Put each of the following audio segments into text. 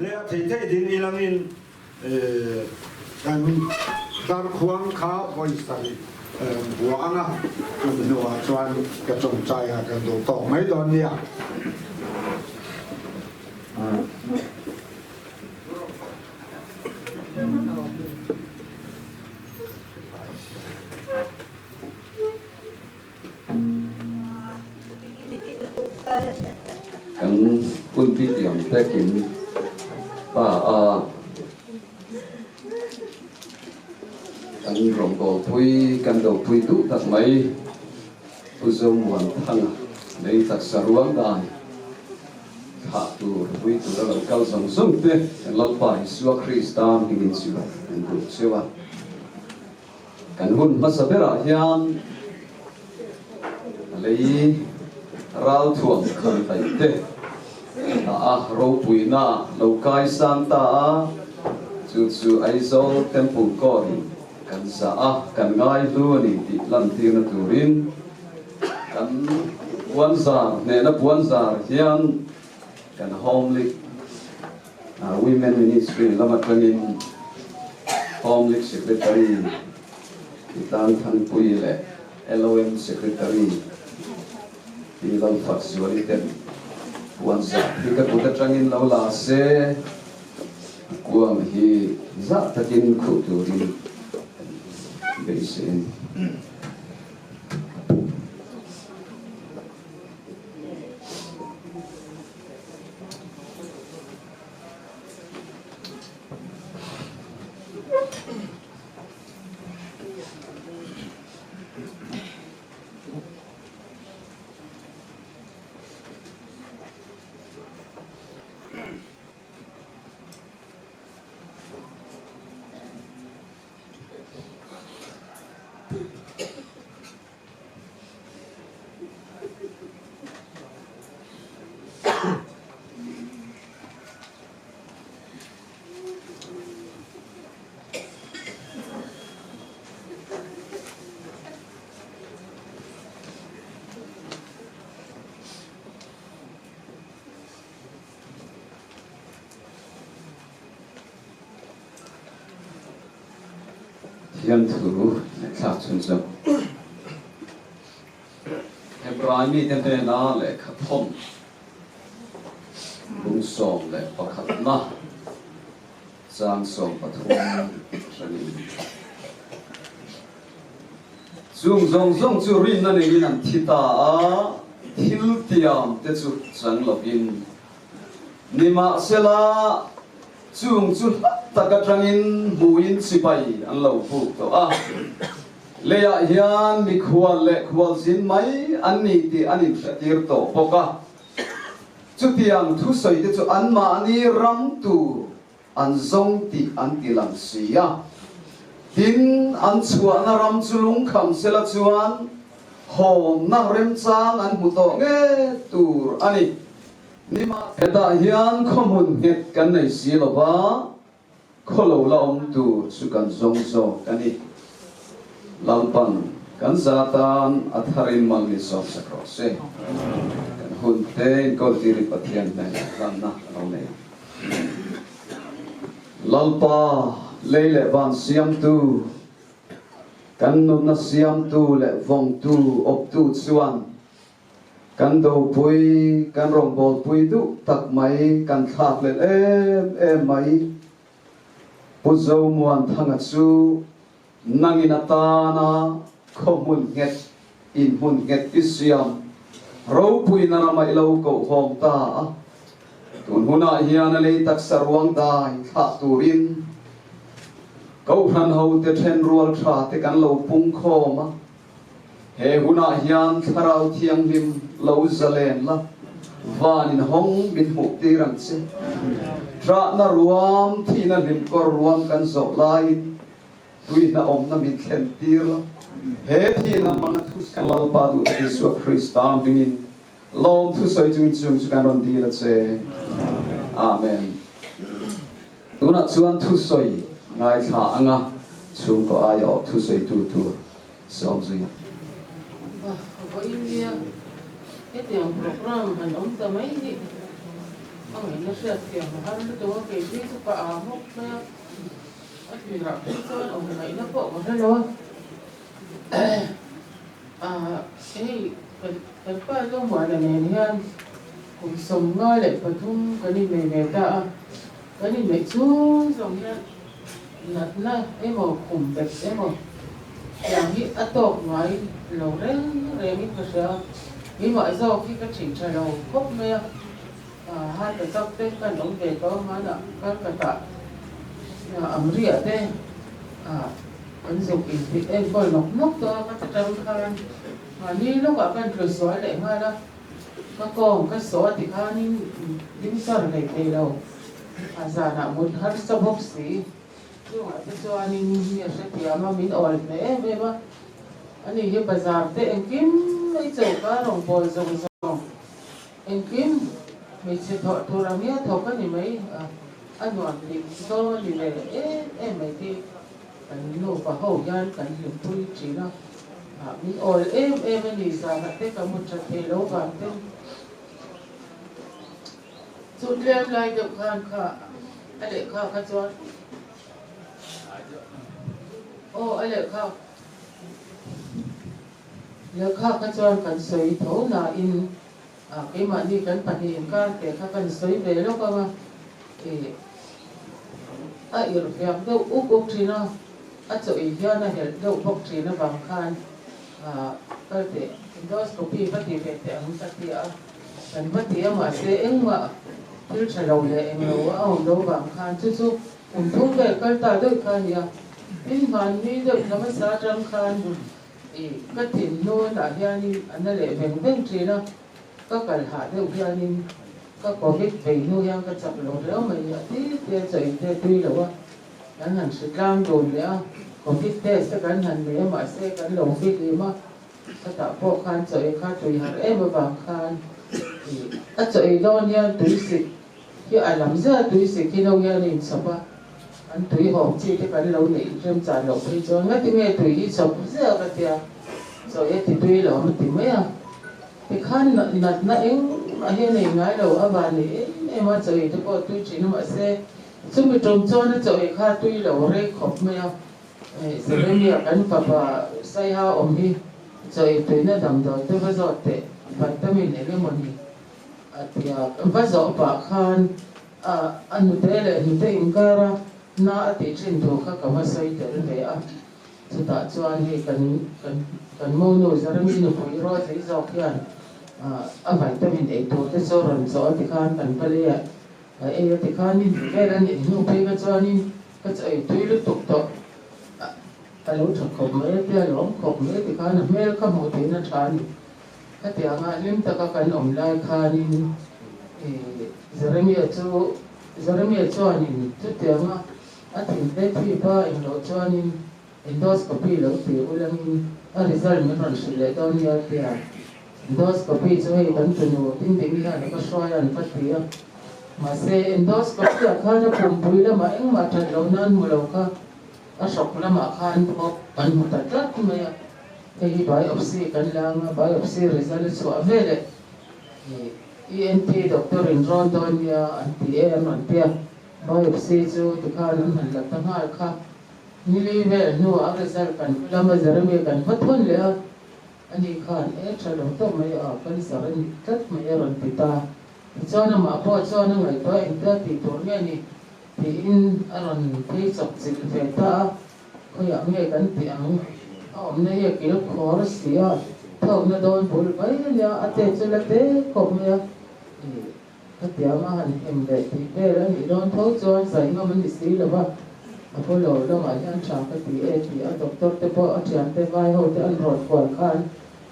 Le a thei thei ding ilangin kan darkhuang kha vawi sarih bua anga tum hnuah chuan ka tawngtai a kan duh tawk mai dawn nia. Kan hunpi tiam takin pa a kan rawngbawlpui kan dopui duh tak mai Pu Zomuanthanga lei taksa ruang dan thlah tur pui tura lo kal zawng zawng te kan Lalpa Isua Krista hmingin chu an duh cheu a. Kan hun hmasa berah hian lei ralthuam khan daih te a a ropuina lo kai sang ta a, chu chu Aizawl Temple Court in kan zah a, kan ngai hlu a ni tih lantirna turin kan puanzar hnehna puanzar hian kan Home League Women Ministry lam atangin Home League Secretary Itan Thanpui leh LOM Secretary Pi Lalfakzuali ten puanzah hi ka kut atangin lo la se, a kuang hi zah takin khuh turin kan beisei a ni. Thiamthu ngaihthlak chhun chu Hebrai mite hnena lehkha thawn 11na chang 13 atangin Chung zawng zawng chu rinna neiin an thi ta a, thil tiam te chu chang lovin nimahsela Chung chu hla tak atangin hmuin sipai an lo buk tawh a, leiah hian mikhual leh khualzin mai an ni tih an inhretir tawh bawk a. Chutiang thusawi te chu anmahni ram tur an zawng tih an ti lang si a. Tin, an chhuahna ram chu lungkham sela chuan hawnna remchang an hmu tawh nge tur a ni. Hetah hian khawhmun nghet kan nei si lo va, khaw lo la awm tur chu kan zawng zawk a ni. Lalpan kan za tan a tharin mal min sawm sak rawh se. Kan hun te inkawltir i Pathian hnenah hlanna a lo nei ang. Lalpa, lei leh van siamtu, kan nunna siamtu leh vawngtu, awptu chuan Kan dopui, kan rawngbawlpui duh tak mai, kan thlak lel em em mai. Pu Zomuanthanga chu nangin atana khaw hmun nghet, in hmun nghet i siam ropuina ramah i lo kohhawm ta a. Tun hunah hian a lei taksa ruang dai thlah turin Kohhran hote thenrual tha te kan lo pung khawm a. He hunah hian Thlarau Thianghlim lo zalen la, van in hawng min hmuh tir ang che. Ṭahna ruam, thihna hlim kawr ruam kan zawh laiin tui hna awmna min thlen tir la. He thihna hmanga thusawi Lalpa duhtak Isua Krista hmingin lawm thusawi chungin chung chu kan rawn dil a che. Amen. Tunah chuan thusawi ngaithla anga chhungkaw aiawh thusawitu tur Sawmzuia. Vawiin nia hetiang program han awm ta mai hi a ngaihna hriat thiam a har lutuk a, kei phei chu ka aa hawk mai a, a tirah phei chuan awm ngaihna pawh ka hre lo a, aah hei kan pa Zomuana nen hian kum 53 kan innei ve ta a, kan inneih chhung zawng hian Natna emaw kum bet emaw tiang hi a tawk ngai lo reng rengin ka hria. Keimah zawk hi ka thin tha lo khawp mai a, heart attack te kan awm ve tawh a, hmanah Calcutta Amriah te an zuk intih enkawl nawk nawk tawh a, ka ti tang khan mahni lawkah kan tlu sual leh nghal a, ka kawng ka sawh a tikhanin ding char hlei thei lo. A zanah mut harsa bawk si. Chungah te chuanin mi a hrethiam a, min awl hle em em a. Ani hi bazar te engkim mai choka rawngbâwl zawng zawng engkim hmeichhe thawh tur ang hian thawk a ni mai a, a nuam tih zawng a ni ve em em mai hi kan nupa ho hian kan hlimpui thin a. Min awl em em a ni, zanah te ka mut that thei lo vang ten. Chu tlem lai deuh khan kha a lehkha kha chuan aw a lehkha lehkha kha chuan kan sawi tho nain ah keimahni kan pahnih inkar te kha kan sawi ve lawk ang a ih a irhfiak deuh uk uk thin a a chaw ei hian a helh deuh bawk thin avang khan ah kal teh endoscopy va ti ve teh ang ka ti a. Kan va ti a mahse engmah thil tha lo leh englo a awm lo vang khan chu chu kum thum vel kal ta deuh kha a ni a. Tin hmanni deuh thla hmasa atang khan ih ka thinhnunah hianin a na leh veng veng thin a, ka kal hah deuh hianin ka covid vei hnu hian ka chak lo riau mai a ti te a chaw inte tui lo a, kan han hri tlang dun leh a, covid test te kan han nei a mahse kan lo fihlim a. Khatah pawh khan chaw ei kha tui har em avang khan ih a chaw ei dawn hian tui sik hi a lam zia tui sik hi lo hian a inchhawp a, an tui hawm chi te kan lo neih remchan loh phei chuan ngati nge tui hi chhawp zia ka tia chaw ei a ti tui lo a ti mai a, tikhan natna engmah hi a nei ngai lo a van nei em em a chaw ei te pawh tui thin a mahse chumi tum chuan a chaw ei kha tui lo rei khawp mai a. Jeremia kan fapa Saiha awm hi chaw ei tuina damdawi te va zawt teh vitamin eng emaw ni a ti a, va zawh pah khan a hnute leh hnute inkara na a tih thin thu kha ka va sawi tel ve a, chutah chuan hei kan kan kan monu Jeremy nupui Rosie zawk hian a vitamin ei tur te chu rawn zawh a ti khan kan va lei a, a ei a ti khanin vel a nih hnu phei kha chuanin Ka chaw ei tui lutuk tawh a, a lo tha khawp mai a tia lawm khawp mai ti khan a hmel ka hmuh theihna tha a ni. Khatianga hlim taka kan awm lai khanin ih Jeremia chu Jeremia chuanin chutianga a thinte thip a engloh chuanin endoscopy lo ti ulangin a result min rawn hrilh leh dawn nia tia endoscopy chu hei kan tunu ding ding hian a va hruai a an va ti a. Mahse, endoscopy ah khan a pumpui lamah engmah that lo nan hmu lo kha a hrawk lamah khan pawh kan hmu ta tlat mai a. Hei hi biopsy kan la anga biopsy result a chhuah veleh ENT doctor in rawn dawn nia an ti e an rawn ti a. Biopsy chu tikhan an han la ta nghal kha. Nili vel hnuah a result kan lama Jeremy kan va thawn leh a. Ani khan e tha lo tawp mai a, cancer a ni tlat mai a rawn ti ta. Tichuan amah pawh chuan a ngaihtuah engtia tih tur nge ni tiin a rawn phei chawp chilh ve ta a, khawiah nge kan tih ang? A awmna hi a kil khawr si a, thawkna dawn bul mai a nia, a te chu la te khawp mai a. Khatianga han hem leh tih vel a nih dawn tho chuan zai ngam a ni si lo va, Apollo lamah hian tha ka ti e ti a doctor te pawh a thiante vai ho te an rawn kual khan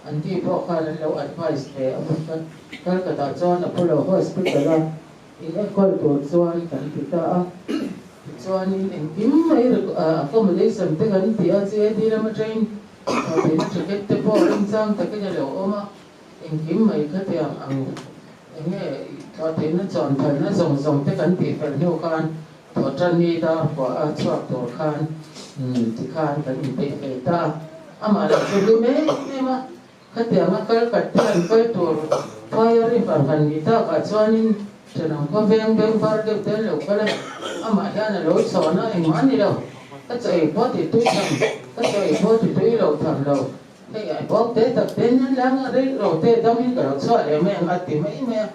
an ti pawh khan an lo advice ve a bawk a. Kolkata chuan Apollo Hospital a in enkawl tur chuan kan ti ta a, tichuanin engkim mai accommodation te kan ti a, CAD lama train thawhtheihna ticket te pawh remchang takin a lo awm a. Engkim mai khatiang ang enge thawhtheihna chuan phalna zawng zawng te kan tih fel hnu khan thawhtanni dar huah a chhuak tur khan tikhan kan inpeih fel ta a. Amah lah chu hlim em em a, khatiang a kal khat te an kal tur phaia river han nih takah chuanin thenawm khawveng bengvar deuh te an lo kal a, amah hian a lo chhawn a, engmah a ni lo, ka chaw ei pawh ti tui tham, ka chaw ei pawh ti tui lo tham lo. Hei ai bawk te tak te nen lang a rei lo te dam in ka lo chhuah leh mai ang a ti mai mai a,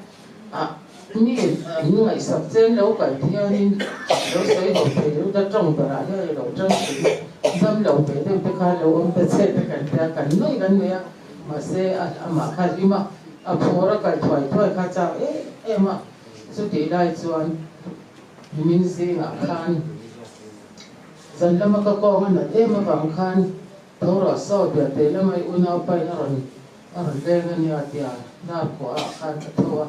ah mi an ngaihsak chen lo kal thian in lo sawi ho thei lo ta tawng berah hian i lo tang thin a, dam lo ve deuh te khan lo awm ta che te kan tia kan nuih kan nuih a, mahse a amah kha hlim a, a phur a kal thuai thuai kha chak em em a, chutih lai chuan min zingah khan zan lama ka kawng a nat em avang khan Tho rawh saw bia teh lamai unau pain a rawn a rawn leng a nia tia dar khuah ah khan ka tho a,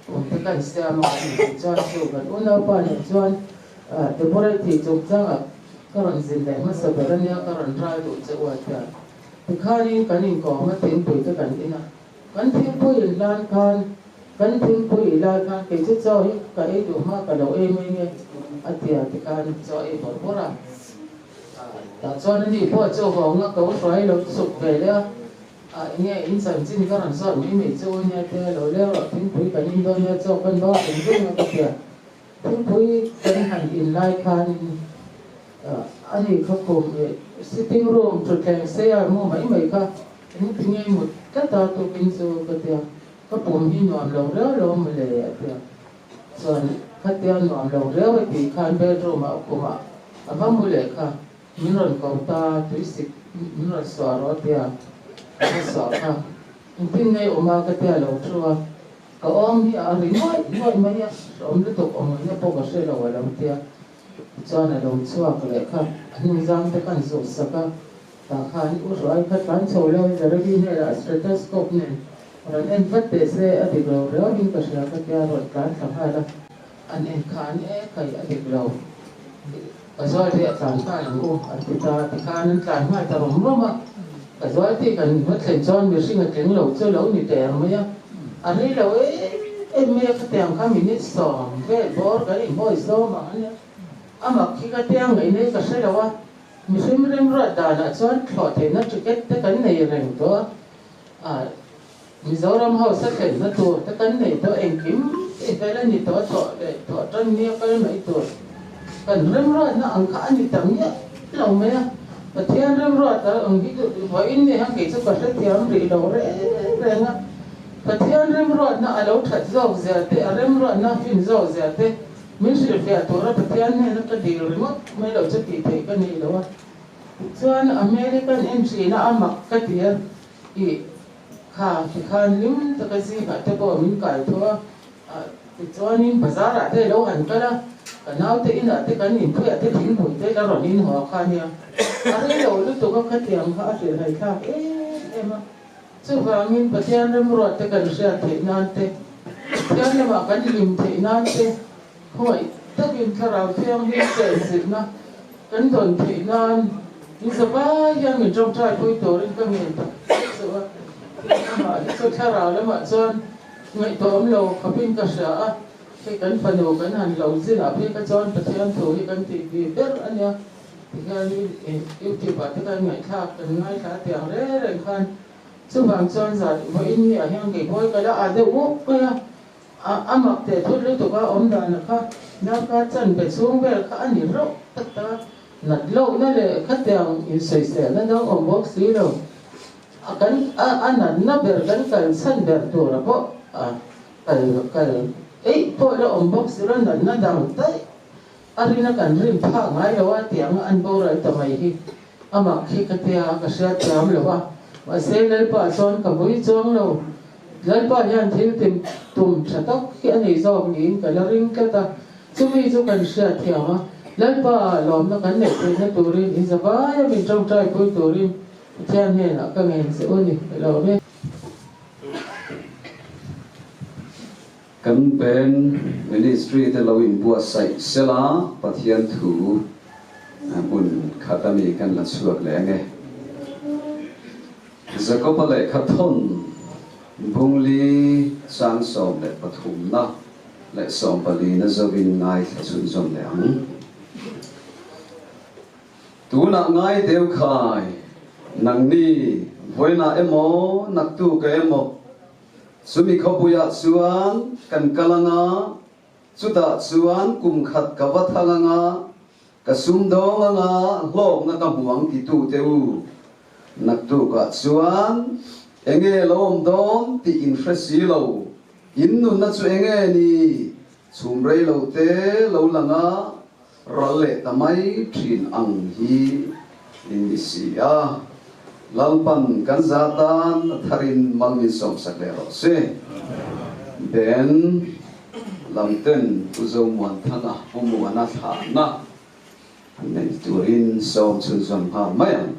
kum te kan siam a kan intih chuan chu kan unau pa nen chuan Deborah thih chungchang ah ka rawn zin leh hmasa ber a nia ka rawn ral duh che u a tia tikhanin kan inkawm a thingpui te kan in a, kan thingpui in hlan khan kan thingpui i lai khan kei chu chaw hi ka ei duh hma ka lo ei mai nge a tia tikhan chaw ei bawrh bawrh a. Tah chuan ani pawh chu hawnga ko hruai lo chhuk ve leh a, ah enge in chanchin ka rawn zawt mai mai chu u nia te lo leng rawh thingpui kan in dawn nia chaw kan bawk ang deuh a ka ti a, thingpui kan han in lai khanin ani kha khum eh sitting room thutthleng sei a mu mai mai kha engti nge mut tlat a tukin chu ka ti a, ka pum hi nuam lo riau lo mawle a ti a. Chuan khatia nuam lo riau e tih khan bedroom ah khumah a va mu leh kha min rawn ko ta tuisik min rawn suah rawh tia ka va suah kha engtin nge awm a ka tia lo thu a ka awm hi a ri nuaih nuaih mai a hrehawm lutuk awm ngaihna pawh ka hre lo a lo tia tichuan a lo chhuak leh kha a hnungzang te khan zuh sak a Tah khan U Hruai kha tlan chho lo Jeremy hnenah stethoscope nen rawn en vat teh se a dik lo riau in ka hria ka tia rawn tlan thla nghal a, an en khan e kai a dik lo ka zual te a tlan nghal ang u an ti ta tikhan an tlan nghal ta rawm rawm a, ka zual tih kan va thlen chuan mihring a tling lo chu lo ni der mai a, a rei lo em em mai a khatiang kha minute 10 vel bawr kan inhawi zawm ang a nia, a mak khi ka tia ngaihna hi ka hre lo a. Mihring remruat danah chuan thlawh theihna ticket te kan nei reng tawh a, Mizoram House a thlenna tur te kan nei tawh engkim tih fel a ni tawh a, thawh leh thawh tan nia kal mai tur kan remruatna ang kha a ni ta miah lo mai a, Pathian remruat ang hi vawiin ni hian kei chu ka hrethiam rih lo reng reng a, Pathian remruatna a lo that zawk zia te, a remruatna fin zawk zia te, Min hrilhfiah tura Pathian hnena ka dil ringawt mai loh chu tih theih ka ni lo a. Tichuan American entry-na a mak ka ti a, ih kha tikhan hlim taka zingah te pawh min kai tho a, tichuanin bazar-ah te lo han kal a, ka naute inah te kan inphuiah te thingpui te la rawn inhaw kha nia. A rei lo lutuk a khatiang kha a hrilhhai thlak em em a. Chuvangin Pathian remruat te kan hriat theih nan te, Pathian lamah kan hlim theih nan te, khawngaih takin Thlarau Thianghlim chenchilhna kan dawn theih nan in zavai hian min tawngtai pui turin ka ngen tak tak chu a. Tin, amah hi chu Thlarau lamah chuan ngaihtuah awm lo khawpin ka hria a, hei kan fanu kan han lo zinah phei kha chuan Pathian thu hi kan tih ve ber a nia. Tihianin YouTube ah te khan ngaihthlak kan ngaithla tiang reng reng khan chuvang chuan zan vawiin ni ah hian kei pawh hi ka la ah deuh up mai a, a mak teh thut lutuk a awm dan ah kha darkar chanve chhung vel kha a ni reuh tak tak a, nat lohna leh khatiang insawiselna dang awm bawk si lo, a kan a natna ber kan kal chhan ber tura pawh a kal kal eih pawh la awm bawk si lo natna dang daih. A rina kan rim phak ngai lo a tiang a an boral ta mai hi amah khi ka tia ka hriat thiam lo a, mahse Lalpa chuan ka vui chuang lo. Lalpa hian thil tim tum tha tak hi a nei zawk niin ka la ring tlat a, chumi chu kan hriat thiam a, Lalpa lawmna kan neih theihna turin in zavaia min tawngtai pui turin Pathian hnenah ka ngen che u ni, ka lawm e. Kan Band Ministry te lo inbuatsaih sela Pathian thu hmun khat ami kan la chhuak leh ange. Jakoba lehkha thawn Bungli chang 13 na leh 14 na zovin ngaithla chhunzawm leh ang. Tunah ngai deuh khai nangni vawiinah emaw naktuk emaw Chumi khawpuiah chuan kan kal anga, chutah chuan kum khat ka va thang anga, ka sumdawng anga hlawkna ka hmu ang titu te u. Naktukah chuan enge lo awm dawn tih in hre si lo, in nunna chu enge ni? Chhum rei lo te lo lang a, ral leh ta mai thin ang hi in ni si a, Lalpan kan za tan a tharin mal min sawmsak leh rawh se. Ben Lamten Pu Zomuanthanga Pu Muana thlahna an neih turin sawm chhunzawm nghal mai ang.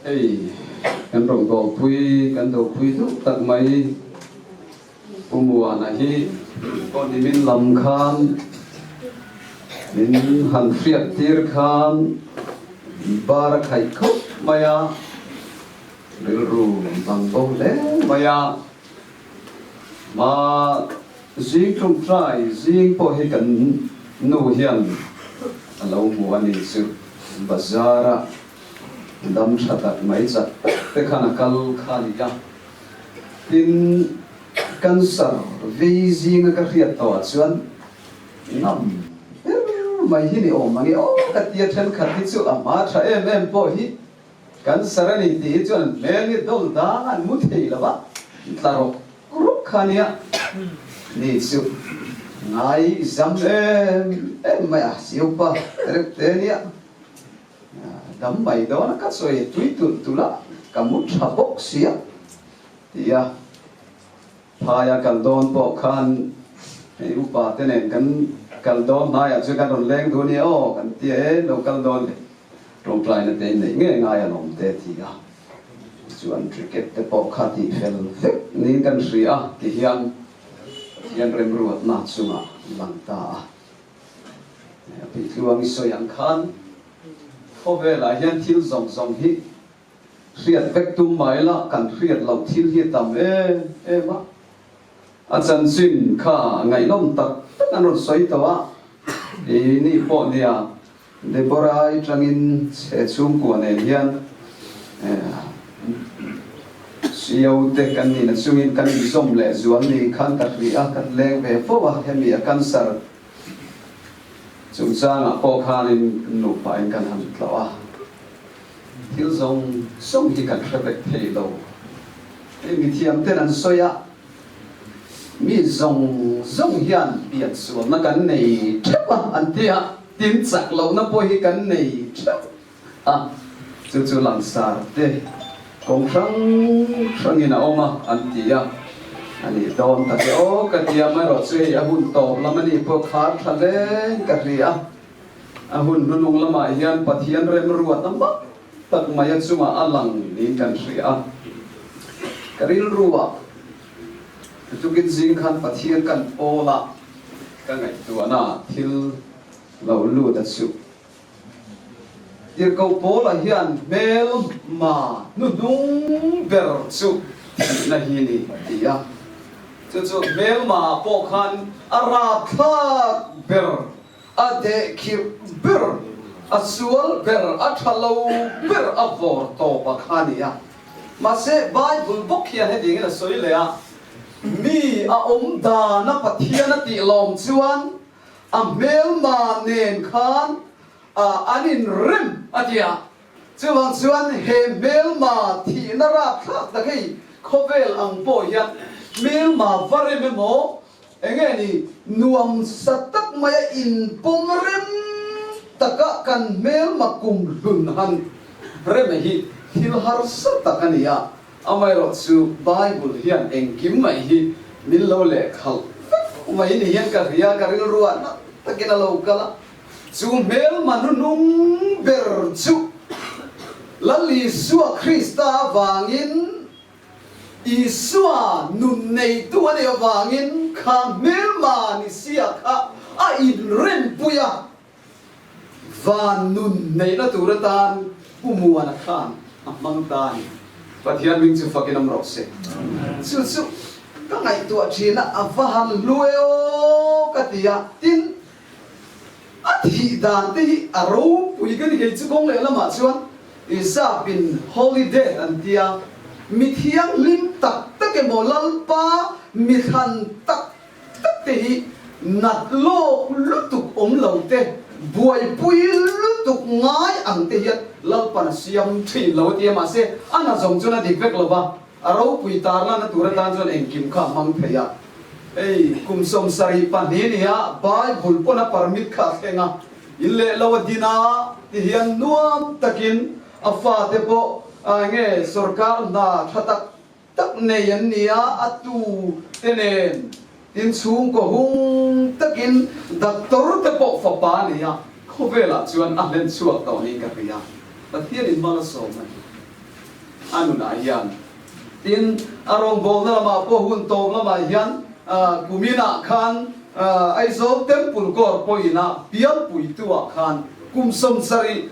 Hei kan rawngbawlpui kan dopui duh tak mai Pu Muana hi pawh nimin lam khan min han hriat tir khan bar a khaih khawp mai a, rilru bang bo hle mai a. Ma zing ṭawngṭai zing pawh hi kan nu hian a lo hmu a ni chu bazar a dam ṭha tak mai chak tak te khan a kal kha a ni a. Tin, cancer vei zinga ka hriat tawhah chuan ngam ber mai hi ni awm ang e aw ka tia thenkhat hi chu a hma tha em em pawh hi cancer a ni tih hi chuan an hmel hi dawl dang an mu thei lo va, tla rawk rawk kha nia ni chu ngai zam em em mai a siaupa reuh te nia. Dam mai dawn a ka sawi tui tulh tulh a, ka mu tha bawk sia ti a, phaia kal dawn pawh khan hei upa te nen kan kal dawn hnaiah chuan kan rawn leng duh a nia aw kan ti a, e lo kal dawn le tawngtaina te in neih ngei ngai alawm te ti a, chuan cricket te pawh kha tih fel vek niin kan hria a ti hian Pathian remruatna chungah lang ta a. Tihluang i sawi ang khan khawvelah hian thil zawng zawng hi hriat vek tum mai la, kan hriat loh thil hi a tam em em a. A chanchin kha ngaihnawm tak tak an rawn sawi tawh a, i nih pawh nia. Deborah-i tangin chhe chhungkua nen hian Sio te kan nihna chungin kan inzawm leh zual ni khan ka hri a, kan leng ve fo a, hemi a cancer chungchangah pawh khanin nupain kan han tlawh a, thil zawng zawng hi kan hre vek thei lo. Hei mithiam ten an sawi a, Mi zawng zawng hian piansualna kan nei theuh a an ti a, tin chak lohna pawh hi kan nei theuh a, chu chu langsar te kawng hrang hrangin a awm a an ti a, a nih dawn tak e aw ka ti a, amaherawhchu hei a hun tawp lam a nih pawh khar tha hleng ka hria a, a hun hnunung lamah hian Pathian remruat a mak tak mai a chungah a lang niin kan hria a, ka rilru ah tukin zing khan Pathian kan pawl a, ka ngaihtuahna ah thil lo lut a chuh. Tirhkoh Paula hian hmel ma hnuhnung ber chu thihna hi ni a ti a, chu chu hmelma pawh khan a rapthlak ber A dehkhirh ber, a sual ber, a tha lo ber a vawr tawp a kha a ni a. Mahse, Bible bawk hian hetiangin a sawi leh a, Mi a awm dana Pathian a tih lawm chuan a hmelma nen khan an inrem a ti a. Chuvang chuan he hmelma thihna rapthlak tak hei khawvel ang pawh hian hmelma va rem emaw, Enge ni, nuam sa tak maia inpawm rem taka kan hmelma kum hlun han rem hi thil harsa tak a ni a, amaherawh chu Bible hian engkim mai hi min lo lehkhalh vek mai ni hian ka hria, ka rilruah na takin a lo kal a, chu hmelma hnuhnung ber chu Lal Isua Krista avangin Isua nun neitu a nih avangin kha hmelma ni sia kha a inrempui a, van nun neihna tur atan Pu Muana khan a hmang ta a ni. Pathian hming chu fakin awm rawh se. Chu chu ka ngaihtuah thin a, a va han hlu e aw ka ti a, tin A thih dan te hi a ropui ka ni kei chu kawng leh lamah chuan Isapin Holy Death an tia, mi thianghlim tak tak emaw Lalpa mi thlan tak tak te hi nat lawk lutuk awm lo te, buaipui lutuk ngai ang te hian Lalpan a siam thin lo a tia mahse a na zawng chuan a dik vek lo va, A ropui tarlanna tur atan chuan engkim kha a hmang thei a. Hei, kum 72 nia Bible pawn a permit kha a thleng a, in leh lo a din a, ti hian nuam takin a fate pawh enge sorkar hna tha tak tak nei an ni a, a tu te nen tin chhungkaw hung takin doctor te pawh fapa a nei a, khawvelah chuan a hlen chhuak tawh niin ka hria. Pathianin mal a sawm a ni. A nunah hian. Tin, a rawngbawlna lamah pawh hun tawp lamah hian kuminah khan Aizawl Temple Court pawhin-a bialpuituah khan kum 70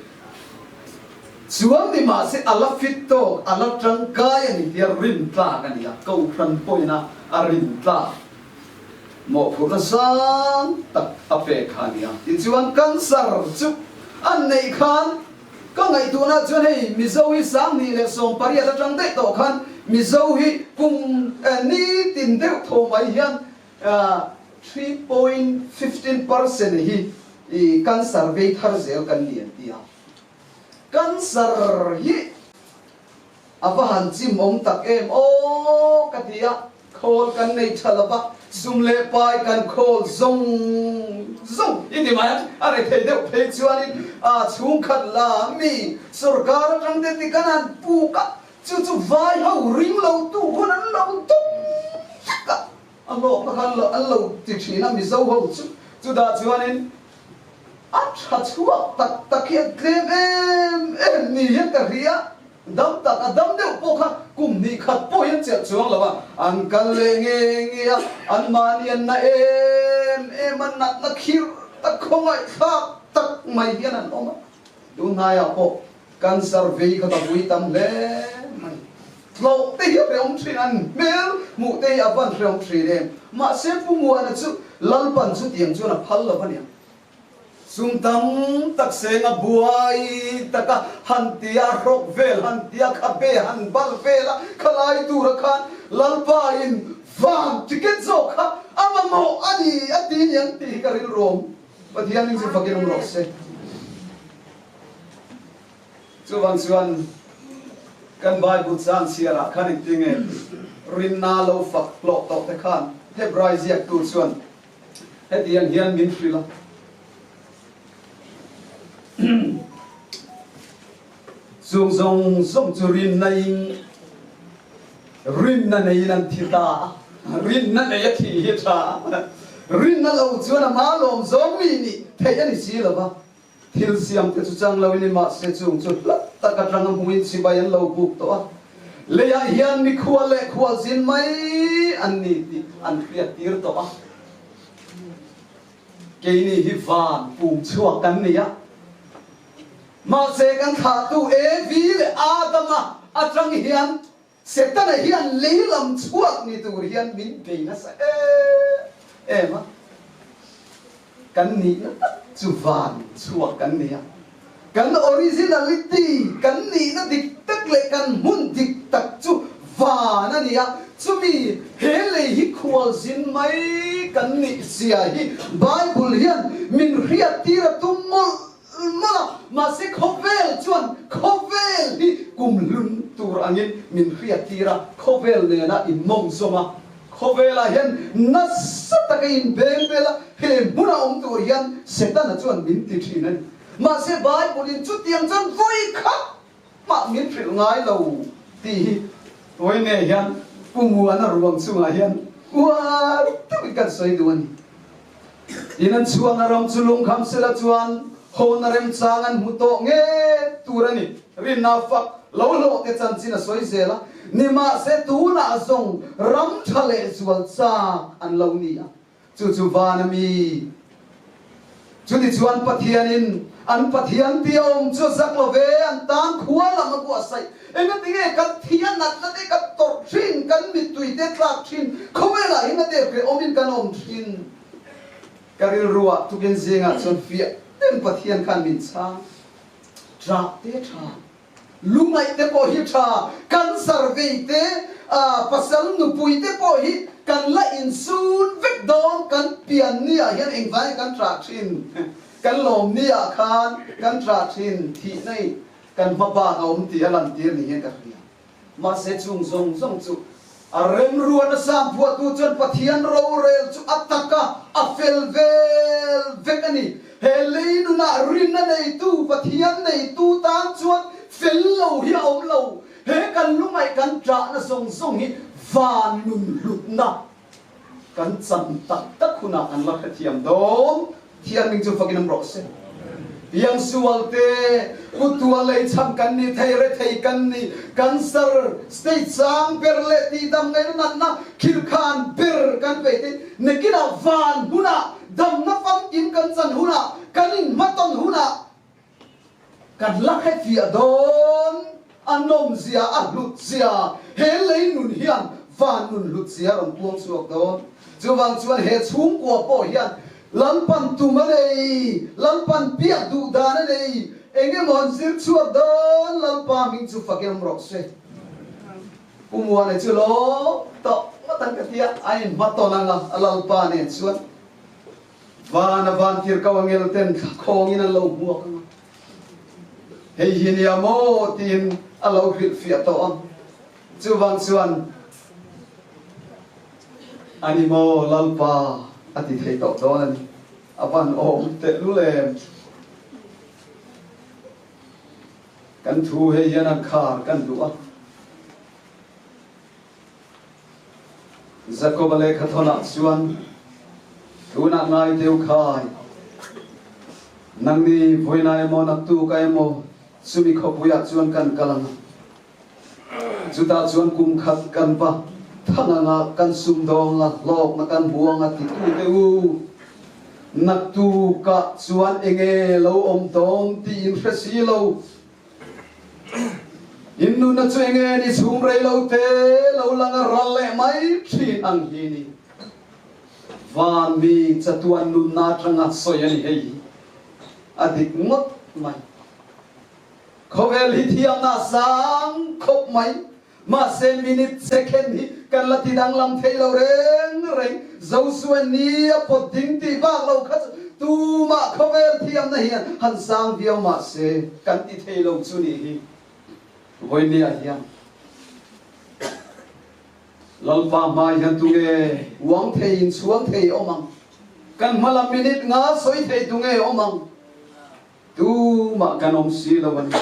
chuan ni mah se a la fit tawk, a la tangkai a ni tia rin tlak a ni a, Kohhran pawhin-a a rin tlak mawhphurhna sang tak a pek kha a ni a. Tichuan cancer chu an neih khan Ka ngaihtuahna chuan hei Mizo hi 2018 atang daih tawh khan Mizo hi kum nitin deuh tho mai hian 3.15% hi cancer vei thar zel kan ni an ti a. Cancer hi A va han chim awm tak em aw ka ti a, khawl kan nei tha lo va, sum leh pai kan khawl zawng zawng i ti mai a, a ri thei deuh phei chuanin a chhungkhat la mi sorkar atang te ti kan han puk a, chu chu vai ho ring lo tu hun an lo dawng vek a, a hlawkna kha an lo ti thin a Mizo ho chu, chutah chuanin A tha chhuak tak tak hi a tlem em em ni hian ka hria, dam tak a dam deuh pawh kha kum hnih khat pawh hian chelh chuang lo a, an kal leh nge nge a, an mahni an na em em a, natna khirh tak khawngaihthlak tak mai hian an awm a, tunhnaiah pawh Cancer vei kha ka vui tam hle mai. Tlawh te hi a hrehawm thin, an hmel hmuh te hi a van hrehawm thin em. Mahse Pu Muana chu Lalpan chutiang chuan a phal lo a nia. Sum tam tak seng a buai tak a, han tia hrawk vel, han tia khabe han bal vel a, khalai tura khan Lalpa in van ticket zawk kha a mamawh a ni a ti niang tih hi ka rilruam. Pathian in chu fakin awm rawh se. Chuvang chuan kan Bible chan chhiarah khan engtinge rinna lo fak hlawh tawh te khan Hebrai ziaktu chuan Hetiang hian min hrilh a. Chung zawng zawng chu rinna in rinna neiin an thi ta a. Rinna nei a thi hi a tha a. Rinna lo chuan a ma lawm zawng mi nih theih a ni si lo va. Thil siam te chu chang lo in i mahse chung chu hlat tak atang a hmuin chibai an lo buk tawh a. Leiah hian mikhua leh khualzin mai an ni tih an hriat tir tawh a. Keini hi van pum chhuak kan ni a. Mahse kan thlahtu Evi leh Adama atang hian Setana hian lei lam chhuak ni tur hian min bei nasa em em a, kan nihna tak chu van chhuak kan ni a, kan originality, kan nihna dik tak leh kan hmun dik tak chu van a ni a, chumi he lei hi khualzin mai kan nih zia hi Bible hian min hriattir a tum mawlh Mawlh a, mahse khawvel chuan khawvel hi kum hlun tur angin min hriattir a, khawvel nena inmawng zawm a, khawvelah hian nasa taka inbeng vel a, he hmuna awm tur hian Setana chuan min ti thin a ni. Mahse Bible-in chutiang chuan vawi khat mah min hrilh ngai lo tih hi Tuaine hian Pu Muana ruang chungah hian uar deuhin kan sawi duh a ni. Tin an chhuahna ram chu lungkham sela chuan hawna remchang an hmu tawh nge tur a ni. Rinna fak lo hlawh te chanchin a sawi zel a, nimahse tunah zawng ram tha leh zual chak an lo ni a, chu chu van a mi. Chutichuan Pathianin an Pathian tia awm chu a zak lo ve, an tan khua lam a buatsaih. Engatinge kan thi a natna te kan tawrh thin, kan mittui te tlak thin, khawvelah hi na dep reh awmin kan awm thin. Ka rilruah tukin zingah chuan fiah ten Pathian khan min chhang. Ṭah te ṭha, lungaih te pawh hi ṭha, cancer vei te, pasal nupui te pawh hi kan la insun vek dawn, kan pian ni ah hian engvangin kan ṭah thin, kan lawm ni ah khan kan ṭah thin, thihna i Kan hma bak a awm tih a lantir ni hian ka hria. Mahse chung zawng zawng chu a remruan a sang phuahtu chuan Pathian rorel chu a tak a, a fel vel vek a ni. He lei nunah rinna neitu Pathian neitu tan chuan fel lo hi a awm lo. He kan lungaih kan ṭahna zawng zawng hi van nun hlutna kan chan tak tak hunah kan la hrethiam dawn. Thianghlim chu fakin awm rawh se. Piangsual te, Kutua leichham kan ni thei, rethei kan ni, cancer, state sang ber leh tihdam ngaihna natna khirkhan ber kan vei te, nakinah van hunah damna famkim kan chan hunah, kan inhmatawn hunah kan la hrefiah dawn. A nawmzia, a hlutzia, he lei nun hian van nun hlutzia a rawn puang chhuak dawn. Chuvang chuan he chhungkua pawh hian Lalpan tum a nei, Lalpan biak duh dan a nei, eng emaw an zir chhuak dawn, Lalpa hming chu fak em rawh se. Pu Muana chu lawm tawh ngawt ang ka ti a, a inhmatawn ang a, a Lalpa nen chuan vana vantir ko angel ten thlakhawngin an lo hmuak ang a. Hei hi nia maw tiin a lo hrilhfiah tawh a, chuvang chuan a ni maw Lalpa a ti thei tawh dawn a ni. A van awm tehlul em? Kan thu hei hian an khar kan duh a. Jakoba lehkhathawnah chuan, Tunah ngai deuh khai, nangni vawiinah emaw naktukah emaw chumi khawpuiah chuan kan kal ang a, chutah chuan kum khat kan va thang ang a, kan sumdawng a, hlawkna kan hmu ang a titute u, naktukah chuan enge lo awm dawn tiin hre si lo. In nunna chu enge ni chhung rei lo te lo lang a ral leh mai thin ang hi ni. Van mi chatuan nunna atanga sawi a ni hei hi. A dik ngawt mai. Khawvel hi thiamna a sang khawp mai. Mahse minute second hi kan la ti danglam thei lo reng reng. Josua ni a pawt ding tih bak lo kha chu tumah khawvel thiamna hian han sang viau mahse kan ti thei lo chu nih hi. Vawinia hian Lalpa hmai hian tunge uang thei in chhuang thei awm ang? Kan hma lam minute nga sawi thei tunge awm ang? Tumah kan awm si lo a ni.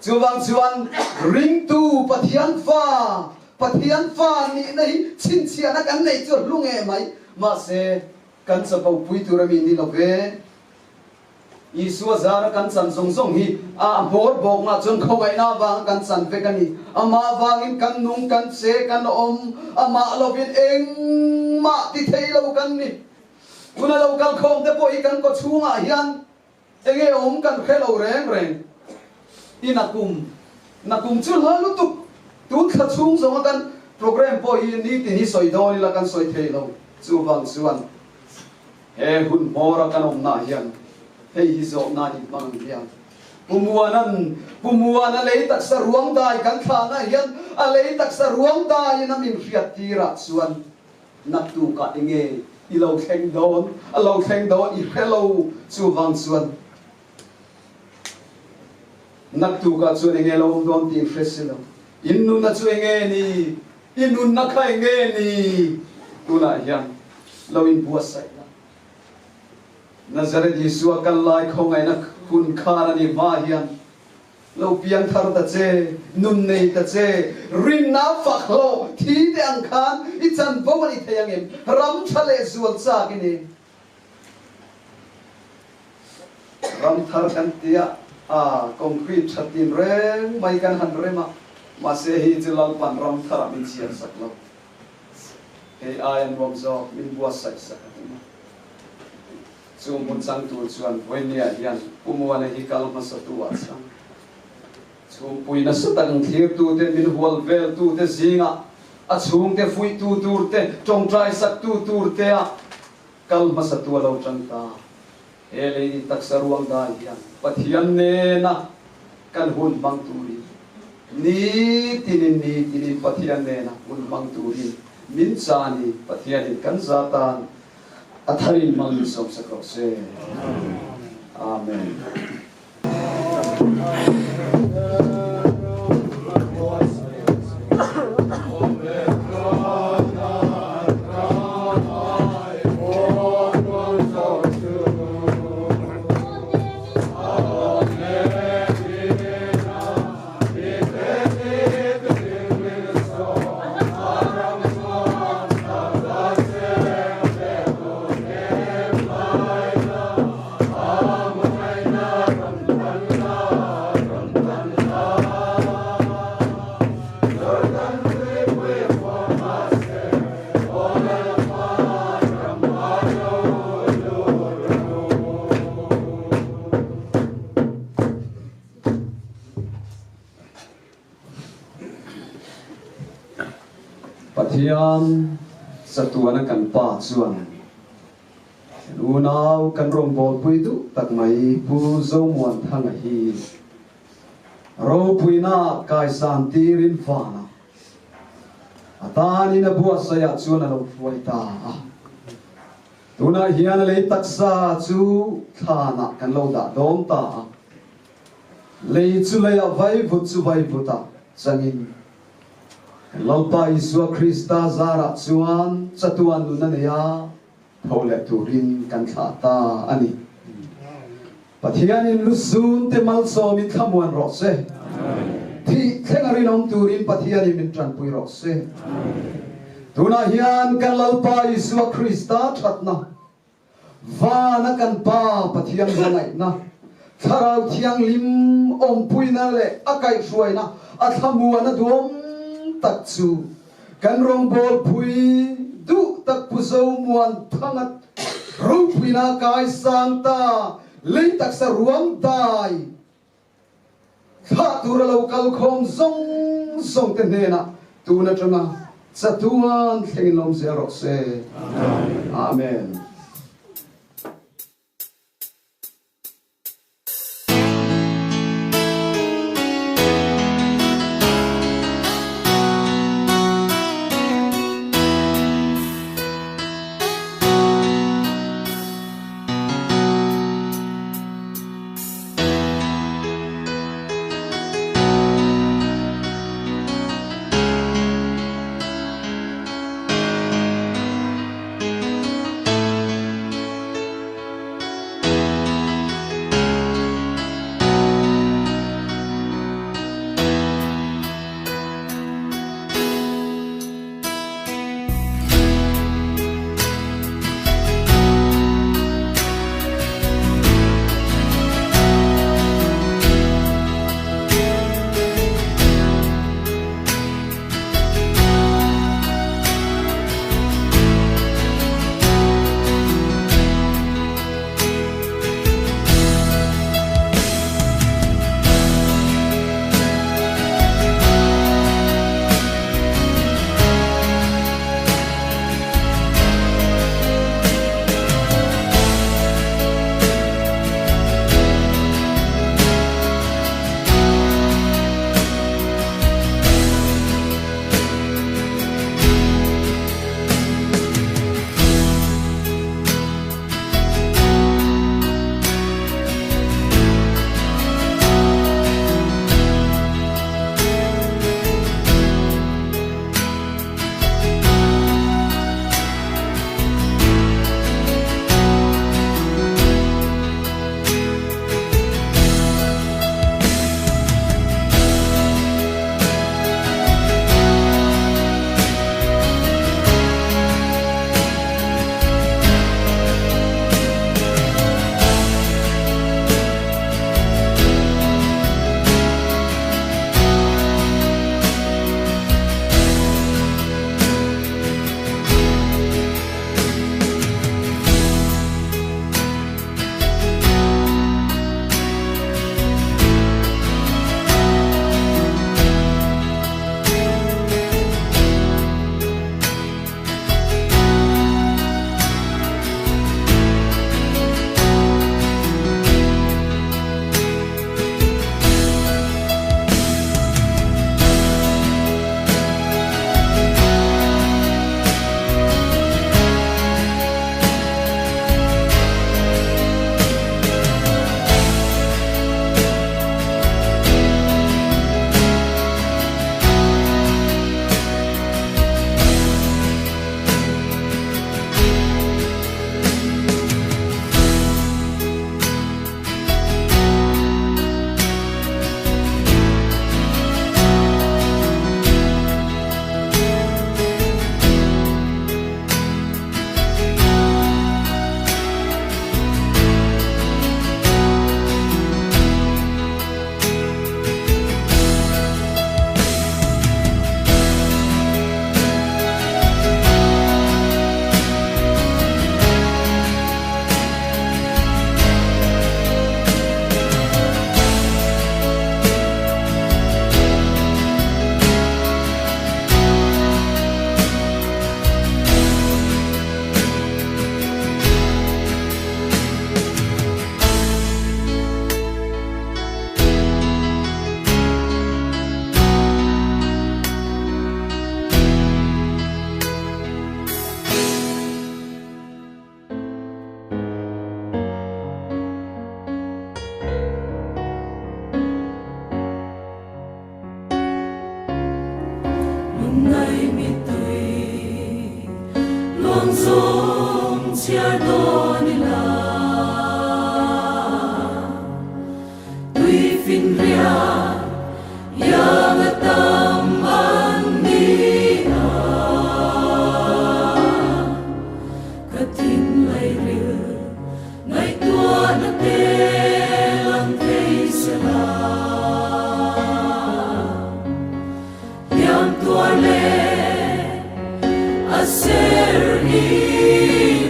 Chuvang chuan ringtu Pathian fa, Pathian fa nihna hi chhinchhiahna kan neih chu a hlu nge mai. Mahse, kan chapo pui tur a mi ni lo ve. Isua zara kan chan zawng zawng hi a hmawr bawkna chuan khawngaihna avanga kan chan vek a ni. Amah avangin kan nung, kan che, kan awm, amah lovin engmah ti thei lo kan ni. Tuna lo kal khawm te pawh hi kan kaw chhungah hian enge awm kan hre lo reng reng. I nakum, nakum chu hla lutuk. Tun thla chhung zawnga kan programme pawh hi nitin hi sawi dawn ila kan sawi thei lo. Chuvang chuan He hun hmawra kan awmna hian hei hi zawhna in hmang ang hian Pu Muana'n Pu Muana lei taksa ruang dai kan thlahna hian a lei taksa ruang daiin a min hriat tirah chuan naktukah enge i lo thleng dawn a lo thleng dawn i hre lo chuvang chuan naktukah chuan enge lo awm dawn tih i hre si lo in nunna chu enge ni I nunna kha eng nge ni? Tunah hian lo inbuatsaih la. Nazareth Isua kal lai khawngaihna hun khan a ni hma hian lo piang thar ta che, nun nei ta che, rinna fak hlawh thi te ang khan i chanvo a ni thei ang em? Ram tha leh zual chak i ni. Ram thar kan tia a, concrete tha tin reng mai kan han rem a, mahse hei chu Lalpan ram tharah min chhiar sak lo. Hei aia nuam zawk min buatsaih sak a tum a. Chu hmun chang tur chuan Vawinia hian Pu Muana hi kal hmasa tu ah chang. Chhungpui nasa tak ang thlirtute, min hual veltute zingah a chhungte fuihtu turte, tawngtai saktu turtea kal hmasa tu a lo tang ta. He lei taksa ruang dai hian Pathian nena kan hun hmang turin, nitinin nitinin Pathian nena hun hmang turin min chan i Pathianin kan za tan a tharin hmang min sawmsak rawh se. Amen. Pathian chatuana kan Pa chuan Kan unau kan rawngbawlpui duh tak mai Pu Zomuanthanga hi ropuina kaisan tirin vanah a tanin a buatsaihah chuan a lo hruai ta a. Tunah hian a lei taksa chu thlanah kan lo dah dawn ta a. Lei chu leiah vaivut chu vaivutah changin kan Lalpa Isua Krista zarah chuan chatuan nun a nei a. Tho leh turin kan thlah ta a ni. Pathianin lusun te malsawmin thlamuan rawh se. Thih thleng a rinawm turin Pathianin min tanpui rawh se. Tunah hian kan Lalpa Isua Krista thatna, vana kan Pa Pathian hmangaihna, Thlarau Thianghlim awmpuina leh a kaihhruaina a thlamuan a duam tak chu Kan rawngbawlpui duh tak Pu Zomuan Thangat ropuina kai sang ta lei taksa ruang dai thlah tur a lo kal khawm zawng zawng te hnenah tun atanga chatuan thlengin lawm zel rawh se. Amen. Lungngai mittui luang zawng chhiar dawn ila. Tui finriat iang a tam an ni a. Ka thinlai ril ngaihtuahna te lang thei se la. Hliam tuar leh a ser i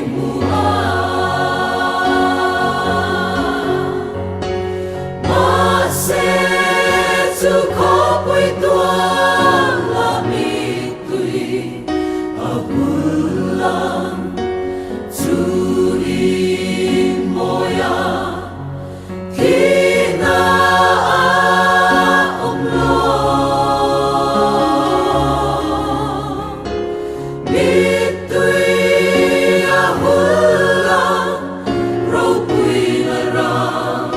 hmu a. Mahse chu khawpui tuam la mittui a hul lang chu in mawi a. Thihna a awm lo. Mittui a hul a, ropui la ram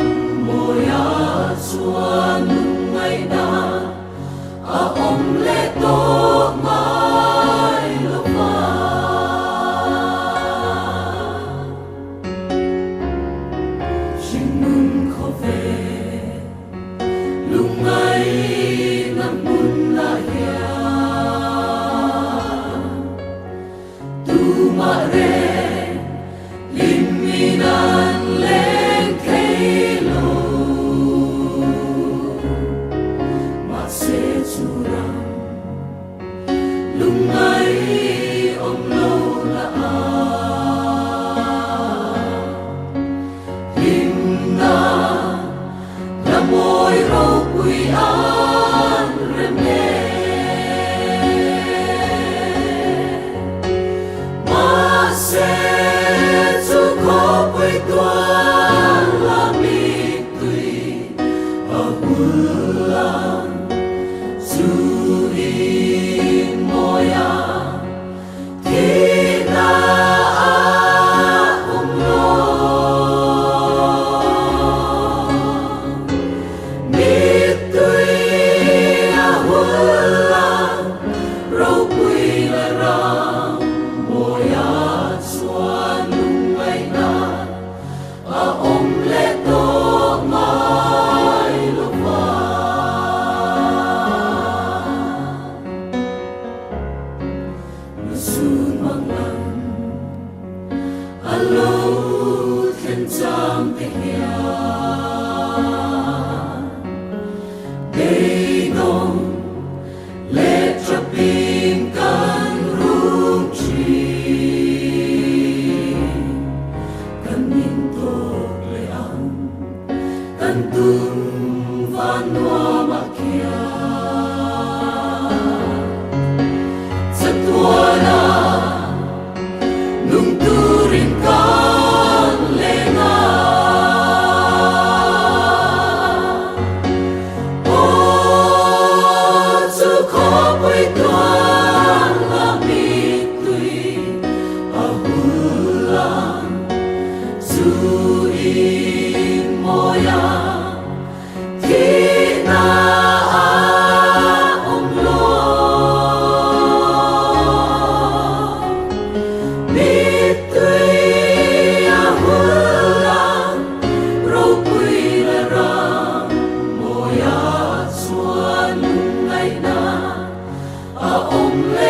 mawia chuan lungngaihna a awm leh tawh ngai lo va. Hringnun khawvel lungngaihna hmunah hian tumah reng hlimmin an leng thei lo. Mahse chu ram Lungngai awm lo la a hlimna la mawi ropui an rem e. Mahse chu khawpui tual la mittui a hul ang. Chu in mawi a thihna a awm lo. Mittui a hul a, ropui la ram mawi a chuan lungngaihna A awm leh tawh ngai lo va. Lusun mang lam a lo thlen chang te hian beidawng leh ṭapin kan rum ṭhin. Kan in tawk leh ang, kan tum van nuam ah khian. Chatuan a nung turin kan leng a. Aw chu khawpui tuan la mittui a hul ang chu in mawi a thihna a awm lo. Mittui a hul ang ropui la ram mawi a chuan lungngaihna a awm leh.